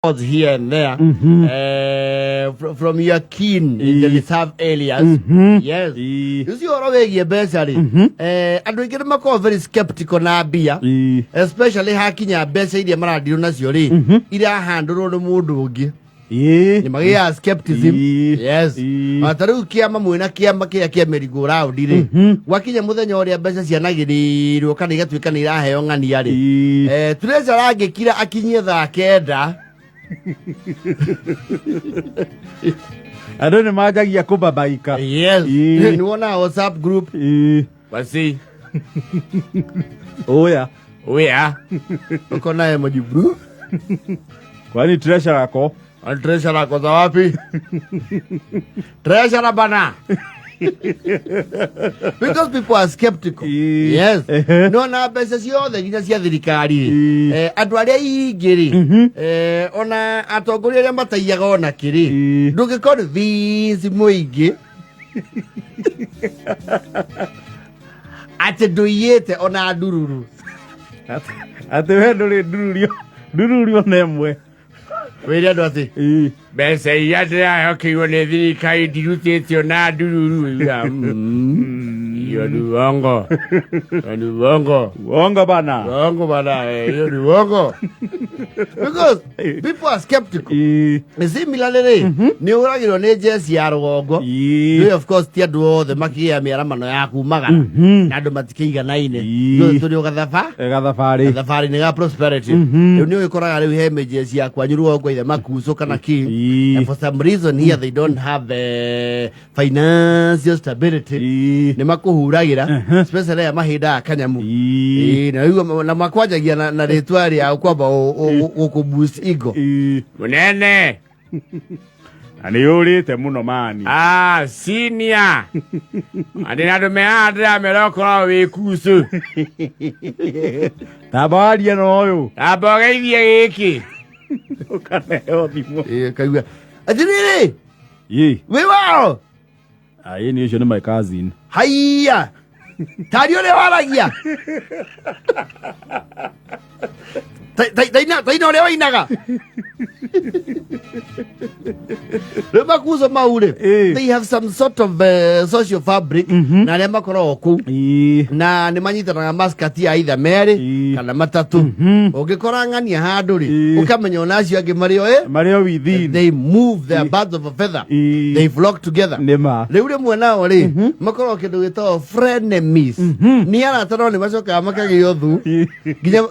Calls here and there from your kin in the reserve areas. Yes. Ũcio ũhoro wĩgiĩ mbeca rĩ, andũ aingĩ nĩ makoragwo very skeptical na mbia, especially hakinya mbeca iria maradirwo nacio rĩ, irahandũrwo nĩ mũndũ ũngĩ, nĩ magĩaga skepticism. Yes. Ona ta rĩu kĩama mwĩna kĩama kĩrĩa kĩa merry-go round rĩ, gwakinya mũthenya ũrĩa mbeca cianagĩrĩrwo kana igatuĩka nĩ iraheo ng'ania rĩ, treasurer angĩkira akinyie thaa 9. Andũ nĩ manjagia kũbabaika. Yes. Nĩ wonaga WhatsApp group basi. Oya. Oya, uko naye majibu. Kwani treasurer ako? Treasurer ako za wapi? Treasurer bana, because people are skeptical. Yes. No na mbeca ciothe nginya cia thirikari rĩ, andũ arĩa aingĩ rĩ, ona atongoria arĩa mataiyaga ona kĩrĩ, ndũngĩ convince mũingĩ atĩ ndũiyĩte ona ndururu. Atĩ we ndũrĩ ndururio ndururio na ĩmwe. Wĩre andũ atĩ mbeca iria ndĩrahokeirwo nĩ thirikari ndirutĩtio na ndururu. Iga, hiyo ni uongo. Hiyo ni uongo. Uongo bana. Uongo bana, hiyo ni uongo. Because people are skeptical. Similarly rĩ, nĩ ũragirwo nĩ jeci ya rũgongo. Nĩ of course ti andũ othe makĩgĩa mĩaramano ya kumagara na andũ matikĩiganaine. Ithuĩ tũrĩ o gathaba Gathabarĩ. Gathabarĩ-inĩ ga prosperity. Rĩu nĩ ũgĩkoraga rĩu he mĩjeci ya kwanyu rũgongo ithe makucũ kana kĩ. And for some reason here they don't have financial stability. Nĩ makũhuragĩra, especially aya mahindaga kanyamu. Ĩĩ, na rĩu na makwanjagia na rĩtwa rĩao kwamba gũkũ boost ego. Mũnene. Na nĩ ũrĩte mũno mani. Ah, senior. Andĩ na andũ me haha ndĩramera ũkorwo wĩ kucũ. Tamba warie na ũyũ. Amba ũgeithie gĩkĩ. Ũkaneo thimũ. Ĩĩ, kaigua atĩrĩrĩ, wĩ wao? Ĩĩ, nĩ ũcio nĩ my cousin. Haiya, tari ũrĩa waragia. Taina ũrĩa wainaga rĩu makuzo mau rĩ, they have some sort of social fabric na arĩa makoragwo kũu, na nĩ manyitanaga maskati ya itha merĩ kana matatũ. Ũngĩkora ng'ania handũ rĩ, ũkamenya ona acio angĩ marĩ o Marĩ o within. They move their birds of a feather. They flock together. Nĩ ma. Rĩu rĩmwe nao rĩ, makoragwo kĩndũ gĩtagwo frenemies, nĩ arata no nĩ macokaga makagĩa ũthũ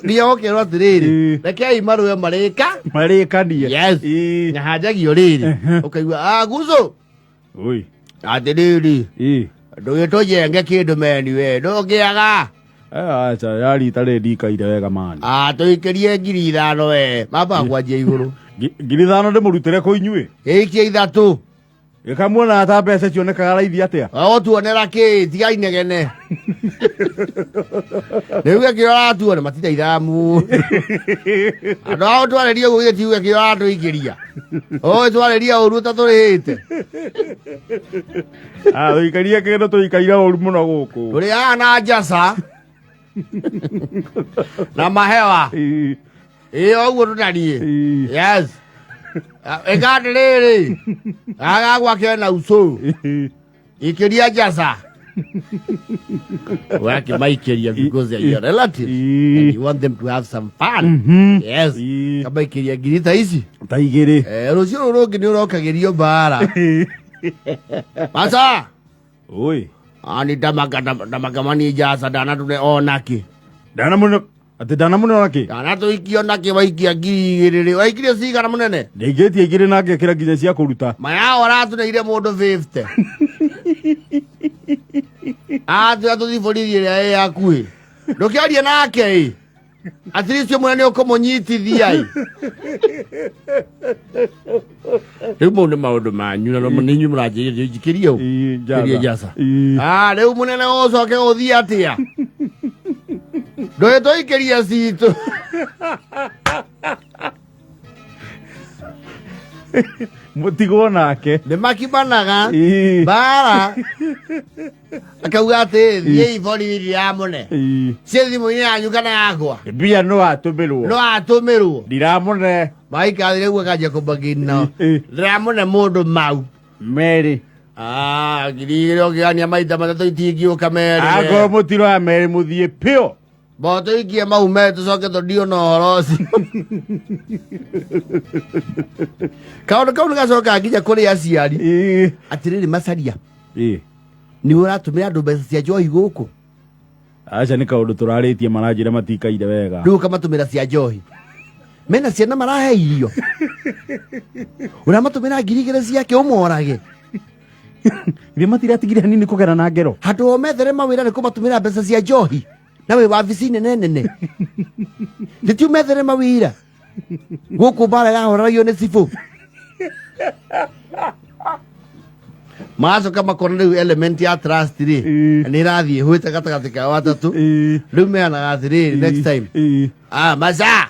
nginya ũkerwo atĩrĩrĩ, rekei marũe marĩka Marĩkanie. Yes. Na hanjagio rĩrĩ, ũkaigua guco. Oi. Atĩrĩrĩ, ndũgĩtũjenge kĩndũ meni we ndũngĩaga. Aca ya rita rĩ ndikaire wega mani. Tũikĩrie 5,000 we mambaga kwanjia igũrũ. 5,000 ndĩmũrutĩre kũ inyuĩ? Ĩikie 3. Gĩkamuona ta mbeca cionekaga raithi atĩa? Ũtuonera kĩ? Tiga inegene rĩu gĩkĩ ũratuona matithaithaga mũndũ. Andũ ao twarĩrie ũguo gĩtiuge kĩ ũratũikĩria, ũĩ twarĩria ũru ũtatũrĩhĩte. Ah, tũikarie kĩndũ tũikaire ũru mũno gũkũ. Tũrĩ haha na njaca na mahewa. Ĩĩ, o ũguo tũtariĩ. Yes. Ĩka atĩrĩrĩ, gaga gwake na ucũ, ikĩria njaca wakĩmaikĩria because they are your relatives and you want them to have some fun. Yes. Kamaikĩria ngiri ta ici. Ta 2. Rũciũ rũrũ rũngĩ nĩ ũrokagĩrio mbara maca. Oi. Ani ndamakamani njaca ndanatũne onakĩ. Ndanamũne atĩ ndanamũne onakĩ. Ndanatũikia onakĩ waikia 2,000 rĩ, waikirie cigana mũnene? Ndaingĩtie 2 na ngekĩra nginya cia kũruta. Mayao aratũneire mũndũ 50 atwĩra tũthiĩ borithi ĩrĩa ĩ hakuhĩ, ndũkĩarie nake ĩ, at least ũmwe nĩ ũkũmũnyitithia ĩ. Rĩu mau nĩ maũndũ manyu na nĩ inyuĩ mũranjĩrĩria njikĩrie ũ. Ĩĩ, njaca. Kĩrie njaca. Ĩĩ. Ah, rĩu mũnene ũcoke ũthiĩ atĩa ndũgĩtũikĩria citũ? Mũtigwo nake. Nĩ makimanaga mbara akauga atĩ thiĩi borithi ya mũne ciĩ thimũ-inĩ yanyu kana yakwa. Mbia no atũmĩrwo. No atũmĩrwo. Ndiramũne. Maikathire guo kanjia kũbagino. Ĩ. Ndĩramũne mũndũ mau. Merĩ. Ah, 2,000 ũngĩgania maita matatũ itingĩũka merĩ. Akorwo mũtiroya merĩ mũthiĩ pio. Bo tũikie mau merĩ tũcoke tũndio na ũhoro ũcio. Kaũndũ kau nĩgacokaga nginya kũrĩ aciari. Ĩ. Atĩrĩrĩ macaria, Ĩ. nĩwe ũratũmĩra andũ mbeca cia njohi gũkũ. Aca nĩ kaũndũ tũrarĩtie maranjĩra matikaire wega. Rĩu ũkamatũmĩra cia njohi. Mena ciana marahe irio. Ũramatũmĩra 2,000 ciake ũmorage. Ithe matiratigire hanini kũgera na ngero. Handũ o methere mawĩra nĩ kũmatũmĩra mbeca cia njohi. Na wĩ wabici nene nene. Nĩ ti ũmethere mawĩra. Gũkũ mbara yahoragio nĩ cibũ. Magacoka makona rĩu element ya trust rĩ Ĩ. nĩ ĩrathiĩ ĩhũĩte gatagatĩ kao atatũ. Ĩ. Rĩu meanaga atĩrĩrĩ next time. Ĩ. Ah, maca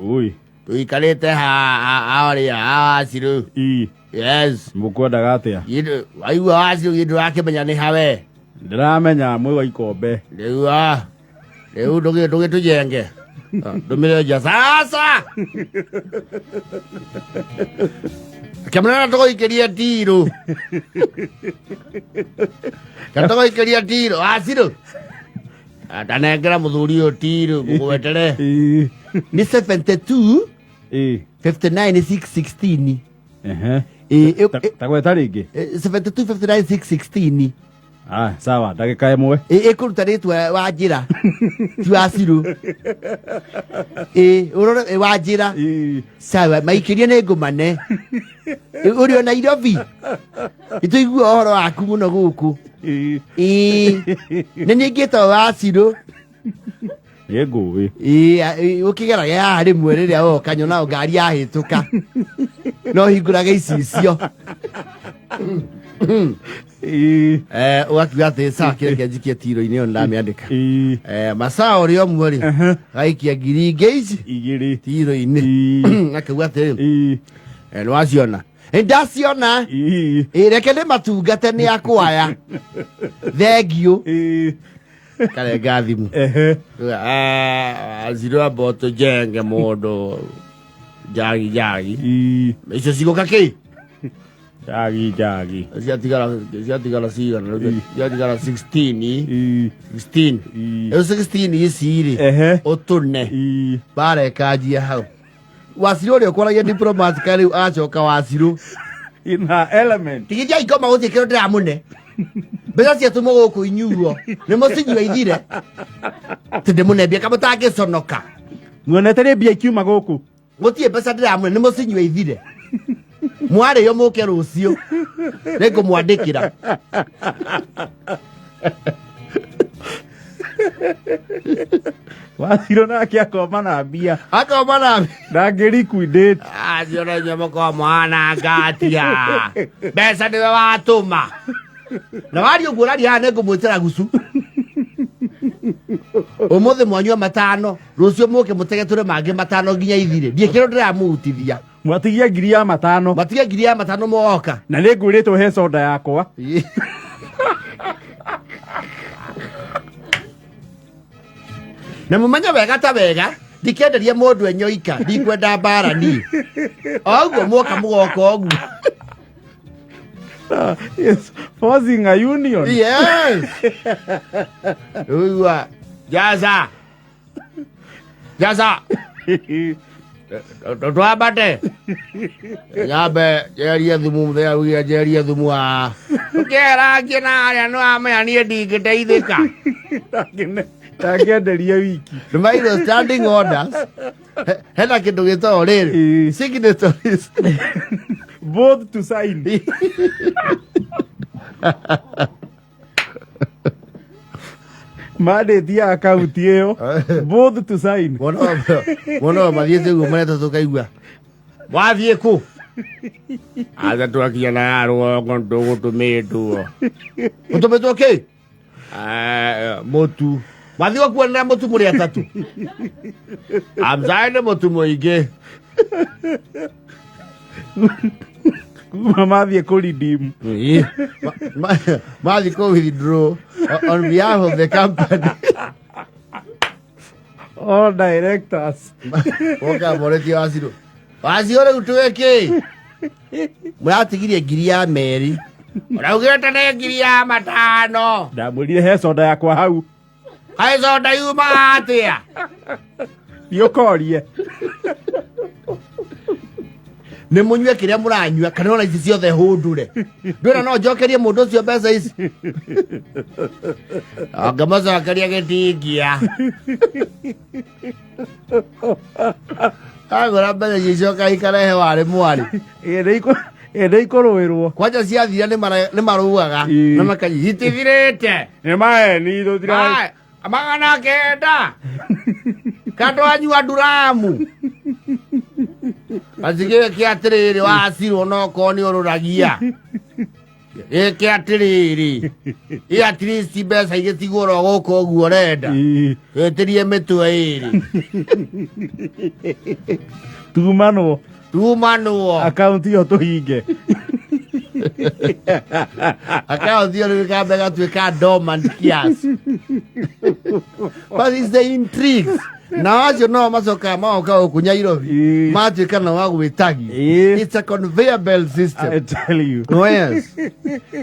Ui. tuikarĩte harĩa hawacirũ. Ĩ. Yes. Mũkwendaga atĩa? Gĩndũ waigua wacirũ gĩndũ ũrakĩmenya nĩ hawe. Ndĩramenya mwĩ wa ikombe. Rĩu ah rĩu ndũgĩtũjenge. Ndũmĩre nja sasa. Kĩmũnene tũgũikĩria ndirũ. Katũgũikĩria ndirũ wacirũ. Ndanengera mũthuri ũyũ ndirũ mũgwetere. Ĩ. Nĩ 72 Ĩ. 59 616. Ehe. Ĩ, ĩ, Ta gweta rĩngĩ. 72 59 616. Ah, sawa, ndagĩka ĩmwe. Ĩkũruta rĩtwa wa njĩra ti wa cirũ. Ĩ, ũrore ĩ, wa njĩra. Ĩ. Sawa, maikĩrie nĩ ngũmane. Ĩ, ũrĩ o Nairobi. Nĩtũigua ũhoro waku mũno gũkũ. Ĩ. Ĩ, nĩ niĩ ngĩtwo wa cirũ. Nĩ ngũĩ. Ĩ, ĩ, ũkĩgerage haha rĩmwe rĩrĩa woka nyonaga ngari yahĩtũka. No hingũrage icicio. Ĩ. Ũgakiuga atĩ sawa kĩrĩa kĩanjikie tiro-inĩ ĩyo nĩndamĩandĩka. Ĩ. Masaa ũrĩa ũmwe rĩ gaikia ngiri ingĩ ici Igĩrĩ. tiro-inĩ. Ĩ. Akauga atĩrĩ Ĩ. Nĩwaciona? Nĩ ndaciona. Ĩ. Ĩ, reke ndĩ matungate nĩ akwaya thengiũ. Ĩ. Karenga thimũ. Ehe. Ziro amba ũtũjenge mũndũ njagi njagi. Ĩ. Icio cigũka kĩ? Njagi njagi. Ciatigara cigana? Ciatigara 16. Ĩ. 16. Ĩ. Rĩu 16 ici rĩ Ehe. ũtũne. Ĩ. Barekanjia hau. Wacirũ ũrĩa ũkwaragia diplomat rĩu acoka wacirũ. In her element. Tigithia ikoma gũtirĩ kĩndũ ndĩramũne. Mbeca ciatũmwo gũkũ inyuo. Nĩ mũcinyua ithire. Tĩ ndĩmũne mbia kamũtangĩconoka. Muonete rĩ mbia ikiuma gũkũ? Gũtirĩ mbeca ndĩramũne nĩ mũcinyua ithire. Mwarĩo mũke rũciũ. Nĩngũmwandĩkĩra. Wacirũ nake akoma na mbia. Akoma na mbia. Ndangĩ liquidate. Acio na inyuĩ mũkoragwo mũhananga atia. Mbeca nĩwe watũma. Na waria ũguo ũraria haha nĩngũmwĩtĩra gucu. Ũmũthĩ mwanyua matano, rũciũ mũke mũtegetũre mangĩ matano nginya ithire. Ndiĩ kĩndũ ndĩramũrutithia. Mwatigia ngiri ya matano. Matigia ngiri ya matano moka. Na nĩ ngwĩrĩtwo he soda yakwa. Na mũmenye wega ta wega ndikenderia mũndũ enyoika ndikwenda mbara niĩ o ũguo mwoka mũgoka ũguo. Yes, forcing a union. Yes. Ũigua jaza jaza twambate nyambe njerie thumu mũthenya augire njerie thumu wa ũkĩerangie na arĩa nĩ wamenya niĩ ndingĩteithĩka. Ndangĩenderia wiki. Nĩmairwo standing orders. Hena kĩndũ gĩtagwo rĩrĩ Ĩ. signatories. Both to sign. Mandate ya akaunti ĩyo both to sign. Mwana wa mathiĩte ũguo maretwo tũkaigua wathiĩ kũ aca twakinya na ya rũgongo ndũgũtũmĩtwo ũtũmĩtwo kĩ mũtu wathiĩ gũkuanĩra mũtu mũrĩ atatũ amzae nĩ mũtu mũingĩ. Kuma mathiĩ kũ redeem. Ĩ, mathiĩ kũ withdraw on behalf of the company. All directors. Woka moretie wacirũ Wacio rĩu twĩkĩ mũratigirie ngiri ya merĩ, ũraugĩte nĩ 5,000. Ndamwĩrire he soda yakwa hau. Kaĩ soda yumaga atĩa? Thiĩ ũkorie. Nĩ mũnyue kĩrĩa mũranyua kana ona ici ciothe hũndũre, ndwĩra no njokerie mũndũ ũcio mbeca ici, ngĩmũcokeria gĩtingia agũra mbeca icio icoka ikarehe warĩ mwarĩ. Ĩ nĩ ikũrũĩrwo. Kwanja ciathira nĩ marũaga na makanyi itithirĩte. Nĩ maeni tũtira. Ai, 900 kandwanyua nduramu gacigĩke atĩrĩrĩ, wacirwo nokorwo nĩ ũrũragia gĩke atĩrĩrĩ, ĩ at least mbeca igĩtigwo ro gũkũ ũguo ũrenda. Wĩtĩrie mĩtwe ĩrĩ. Tumanwo. Tumanwo. Akaunti ĩyo tũhinge. Akaunti ĩyo rĩu kambe gatuĩka dormant kiasi, but it's the intrigues na acio no macokaga magoka gũkũ Nyairobi. Matuĩka na wa gwĩtagi. It's a conveyor belt system. I tell you. Oh, yes,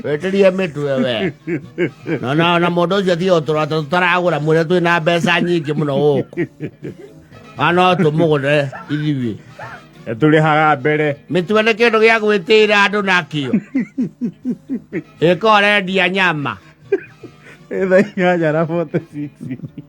wetĩrie mĩtwe we na mũndũ ũcio tiga ũtũrata tũtaragũra mwĩre twĩ na mbeca nyingĩ mũno gũkũ na no tũmũgũre ithuĩ. Tũrĩhaga mbere. Mĩtwe nĩ kĩndũ gĩa gwĩtĩĩra andũ nakĩo ĩka ũrendia nyama. Thaa 8:46.